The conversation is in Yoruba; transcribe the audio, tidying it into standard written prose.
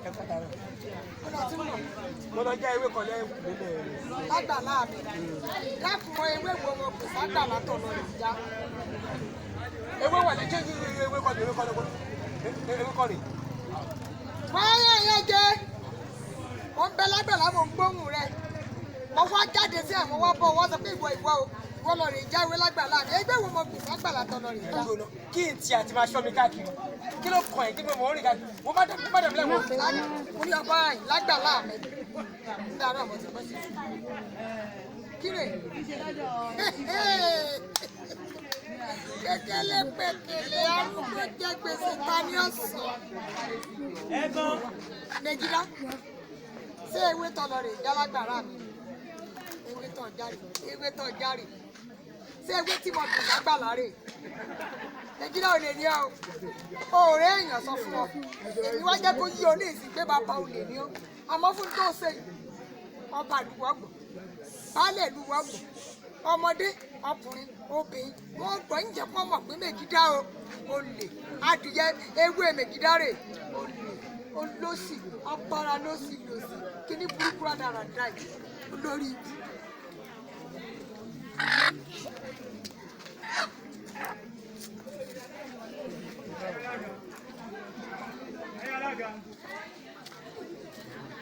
Ẹ kọ́ta rẹ̀. Ó lọ tí ń bọ̀. Mo lọ já ewé kan lẹ́yìn lélẹ̀ rẹ̀. Lágbàlá mi. Dákun, ewé wo mo pè ságbàlá tó lọ rè já? Ewé wà lẹ́jọ́, ewé kọ́ ni, ewé kọ́ ni, ewé kọ́ ni. Wáyé yẹn jẹ́ mo ń bẹ lágbàlá, mo ń gbóhùn rẹ. Mo wá jáde sí àwọn wá bọ̀, wọ́n sọ pé ìwọ ìwọ o, ìwọ lọ rè já ewé lágbàlá mi. Ẹgbẹ́ wo mo pè ságbàlá tó lọ rè já? Gbóná, kí n ti àti máa ṣọ́ mi káàkiri? Kí ló kàn ẹ́ kí mo mọ̀ ń rìn káàkiri? Mo má dàbí, má dàbí lẹ́wọ̀n. Mo ní ọba àyìn lágbàlá mi. Ń darọ̀ mo ti bọ́ sí. Kíre kékeré pèkèlè arúgbó jẹ gbèsè, ta ni ọ̀sán? Ẹ̀gbọ́n. Nàìjíríà, ṣé ewé tọ̀ lọ rè já lágbàrá mi? Ewé tọ̀ járe, ewé tọ̀ járe. Ṣé ewé tí mo dùn lágbàlá rè? Nàìjíríà, ò lè ní ọ o. Ọ̀rẹ́ èèyàn sọ fún ọ, èmi wá jẹ́ kó yí ọ ní ìsìn pé bàbá ò lè ní ọ. Àmọ́ fún tó ṣe yìí, ọba àdúgbò ọgbọ̀n, baálé ìlú wa gbọ́, ọmọdé, ọkùnrin, obìnrin, wọ́n gbọ́. Ń jẹ́ kó mọ̀ pé Mègídá o, olè adìyẹ ewé Mègídá rè, olè olóṣì ọgbára lóṣì lòṣì kíní burúkú rádaràdà yìí olórí ibu.